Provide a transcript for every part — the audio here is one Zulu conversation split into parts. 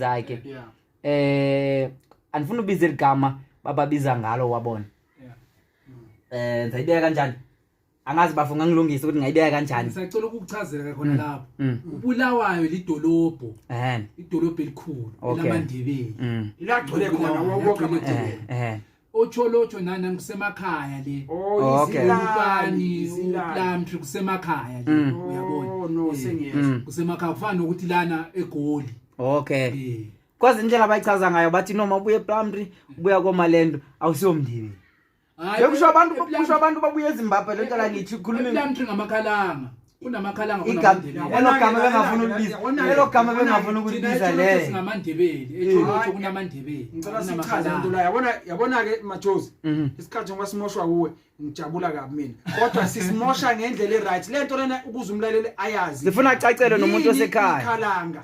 zakhe. Andifuna ubiza eligama bababiza ngalo, wabona. Ngizayibeka kanjani? Angazi bafo, ngangilungisa ukuthi ngayibeka kanjani. Ngisacela ukukuchazela khona lapho. Ubulawayo lidolobho, idolobho elikhulu elamaNdebele. Ilagcwele khona wonke amaNdebele. Otsholotsho nani kusemakhaya le. Oh, Lupane, izilali. uPlumtree kusemakhaya le, uyabona. Oh no, sengiyezwa. Kusemakhaya, kufana nokuthi lana eGoli. Kwazi indlela abayichaza ngayo, bathi noma ubuye ePlumtree, ubuya komalendo, awusiyomndebele. Hayi, Bekusho abantu, ePlumtree- kusho abantu babuye eZimbabwe, lento la ngithi khuluma. ePlumtree ngamakhalanga, kunamakhalanga, Igama kunamaNdebele. elo gama bengafuna ukulibiza, Yabona-ke, elo gama yabona-ke, bengafuna Thina ukulibiza eTsholotsho le. singamaNdebele, eTsholotsho kunamaNdebele. Ngicela sichaze lento la. Yabona, yabona ke Majozi. Isikhathi ngoba simoshwa kuwe, ngijabula kabi mina. Kodwa sisimosha ngendlela e-right. Lento lena ukuze umlaleli ayazi. Sifuna acacele nomuntu Yini osekhaya. Ikhalanga.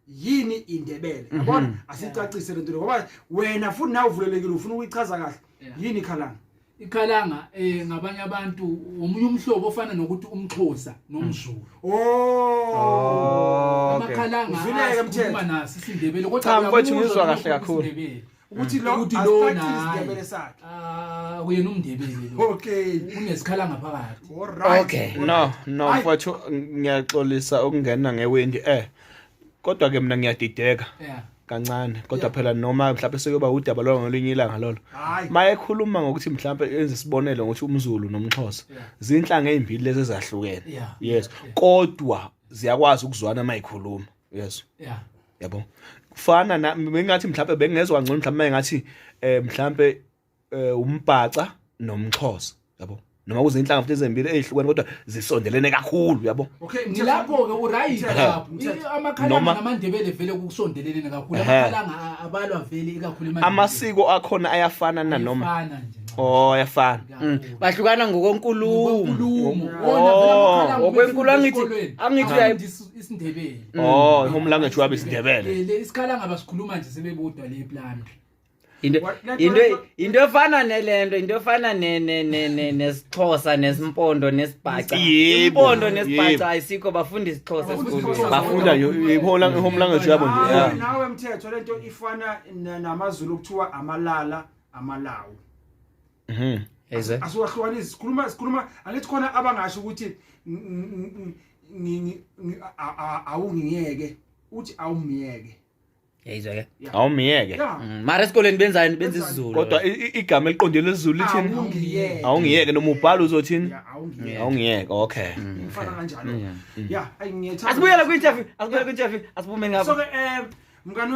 Yini iNdebele? Yabona, asicacise lento le ngoba wena futhi nawe uvulelekile, ufuna ukuyichaza kahle. Yini ikhalanga? Ikhalanga ngabanye abantu omunye umhlobo ofana nokuthi umXhosa nomZulu. Oh. Amakhalanga Uzwileke, asikhuluma Mthetho. naso isiNdebele, kodwa Cha, mfowethu, uyamuzwa ngizwa lokhu kahle kakhulu. isiNdebele. Ukuthi lo Ukuthi lona asicacise hayi. isiNdebele sakhe. Ah, uyena umNdebele lo. Unesikhalanga phakathi. Alright. No, Hayi. mfowethu, ngiyaxolisa ukungena ngewindi kodwa ke mina ngiyadideka kancane, kodwa phela noma mhlawumbe sekuyoba udaba lolo ngelinye ilanga lolo. Hayi. Mayekhuluma ngokuthi mhlawumbe enze isibonelo ngokuthi umZulu nomXhosa zinhlanga ezimbili lezi ezahlukene, yes, kodwa ziyakwazi ukuzwana mayikhuluma, yes. Yabo, kufana na bengathi mhlawumbe bengezwa ngcono mhlawumbe ngathi mhlawumbe umbhaca nomXhosa, yabo, noma kuzinhlanga futhi ezimbili ezihlukene kodwa zisondelene kakhulu, yabo. Okay, Ngilapho ke, uright Mthetho, lapho. Mthetho. Amakhalanga namaNdebele vele kusondelene kakhulu. Amakhalanga abalwa vele ikakhulu emaNdebeleni. Amasiko akhona ayafana na noma? Ayafana nje. Oh, ayafana. Kakhulu. Bahlukana ngokonkulumo. Ngonkulumo. Wona vele amakhalanga Ngokwenkulu, uma esikolweni, angithi abafunda isiNdebele. Oh, home language wabo isiNdebele. Le isikhalanga basikhuluma nje sebebodwa le ePlumtree. Into into efana nelento, into efana ne ne ne ne nesiXhosa nesimpondo nesibhaca. Impondo nesibhaca ayisikho, bafunda isiXhosa Bafunda esikolweni. isiXhosa. Bafunda i-home language yabo nje. Nawe nawe Mthetho, lento ifana namaZulu kuthiwa amalala, amalawu. Ezwe. Asiwahlukanisi, sikhuluma angithi khona abangasho ukuthi awungiyeke, uthi awumiyeke. Yayizwa ke. Awumiyeke. Mara esikoleni benzani? Benza isiZulu. Kodwa igama eliqondile lesiZulu lithini? Awungiyeke. Awungiyeke, noma ubhala uzothini? Ya, awungiyeke. Awungiyeke, okay. Ifana kanjalo. Ya, ayi ngiyethanda. Asibuyele kwi-interview, asibuyele kwi-interview, asiphume ngapha. So ke mngani